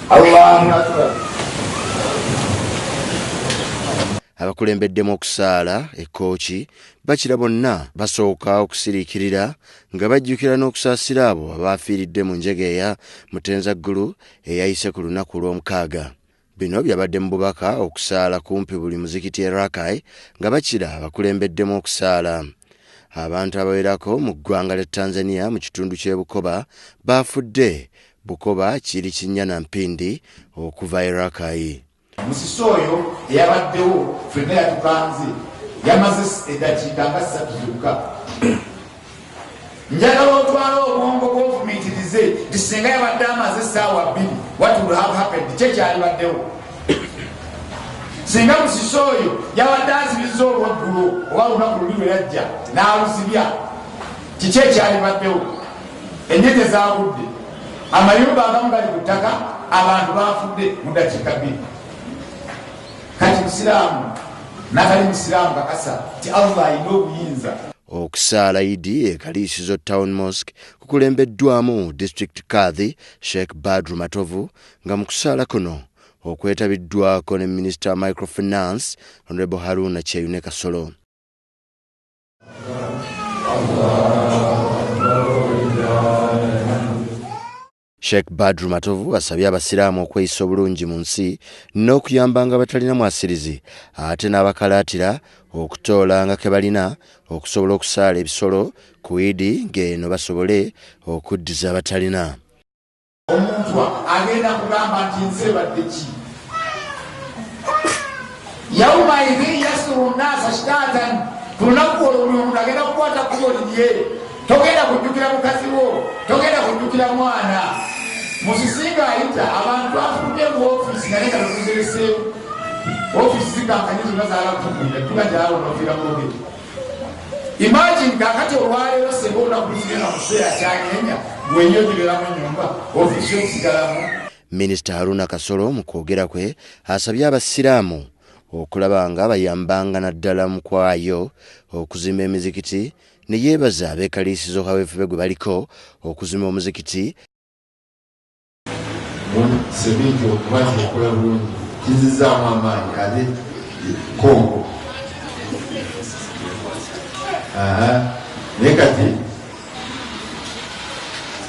Allahu Akbar. Abakulembeddemu okusaala e Kkooki bakira bonna basooka okusiriikirira nga bajjukira n'okusaasira abo abaafiiridde mu njegeya Mutenzaggulu eyayise ku lunaku lw'omukaaga. Bino byabadde mu bubaka okusaala kumpi buli muzikiti e Rakai nga bakira abakulembeddemu okusaala. Abantu abawerako mu ggwanga lya Tanzania mu kitundu ky'e Bukoba baafudde. Bukoba kiri kinnya na mpindi okuva e Rakai. Musisi oyo eyabaddewo ffenna yatukanze, yamaze eddakiika nga 3 zokka. Njagala otwale obwongo bw'ofumiitirize nti singa yabadde amaze essaawa 2, what would have happened? Ki ekyalibaddewo? Singa musisi oyo yabadde azibizza olweggulo oba lunaku luli lwe yajja n'aluzibya, kiki ekyalibaddewo? Ennyenje zaagudde, amayumba agamu gali ku ttaka, abantu baafudde mu ddakiika 2. Kati musiraamu n'atali musiraamu kakasa nti Allah alina obuyinza. Okusaala Idi e Kaliisizo Town Mosque kukulembeddwamu District Kadhi Sheikh Badru Matovu nga mu kusaala kuno okwetabiddwako ne Minisita wa Microfinance Honorable Haruna Kyeyune Kasolo. Sheikh Badru Matovu asabye abasiraamu okweyisa obulungi mu nsi n'okuyambanga abatalina mwasirizi ate n'abakalaatira okutoolanga ke balina okusobola okusaala ebisolo ku Idi ng'eno basobole okuddiza abatalina. Omuntu agenda kugamba nti nze badde ki? Yauma idhin yasduru nnaasa ashtatan, ku lunaku olwo buli omuntu agenda kukwata kkubo lirye. Togenda kujjukira mukazi wo, togenda kujjukira mwana. Musisi ng'ayita abantu afulumye mu ofiisi nga naye nga tetuzireseewo. Ofiisi zikankanye zonna zaalakutukulira, tuba gy'awo n'ofiira mu lugero. Imagine kaakati olwaleero singa olunaku luzigenda mu kiseera kyanyeenya, gwe yo gibeeramu ennyumba, ofiisi yo osigalamu. Minisita Haruna Kasolo mu kwogera kwe asabye abasiraamu okulaba nga bayambanga naddala mu kwayo okuzimba emizikiti ne yeebaza abeekaliisizo kaweefube gwe baliko okuzimba omuzikiti. Seminti okuba nti ekola bulungi kinzizaamu amaanyi ate Kongo. Naye kati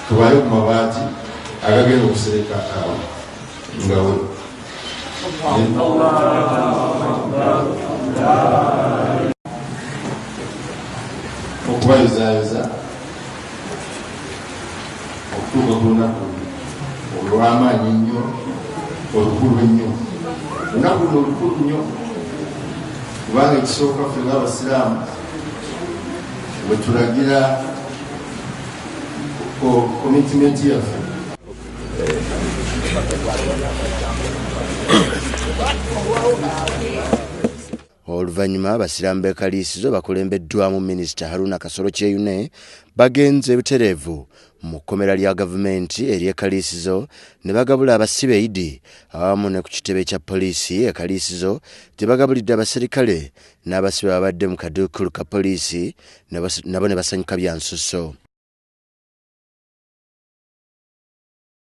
tubale ku mabaati agagenda okusereka awo nga we. Okubayozaayoza okutuuka ku lunaku olw'amaanyi ennyo, olukulu ennyo. Olunaku luno olukulu nnyo kubanga ekisooka ffe ng'abasiraamu bwe tulagira commitment yaffe. Oluvannyuma abasiraamu b'e Kaliisizo bakulembeddwamu Minisita Haruna Kasolo Kyeyune bagenze butereevu mu kkomera lya gavumenti ery'e Kaliisizo ne bagabula abasibe Idi awamu ne ku kitebe kya poliisi e Kaliisizo gye bagabulidde abaserikale n'abasibe ababadde mu kaduukulu ka poliisi nabo ne basanyuka bya nsusso.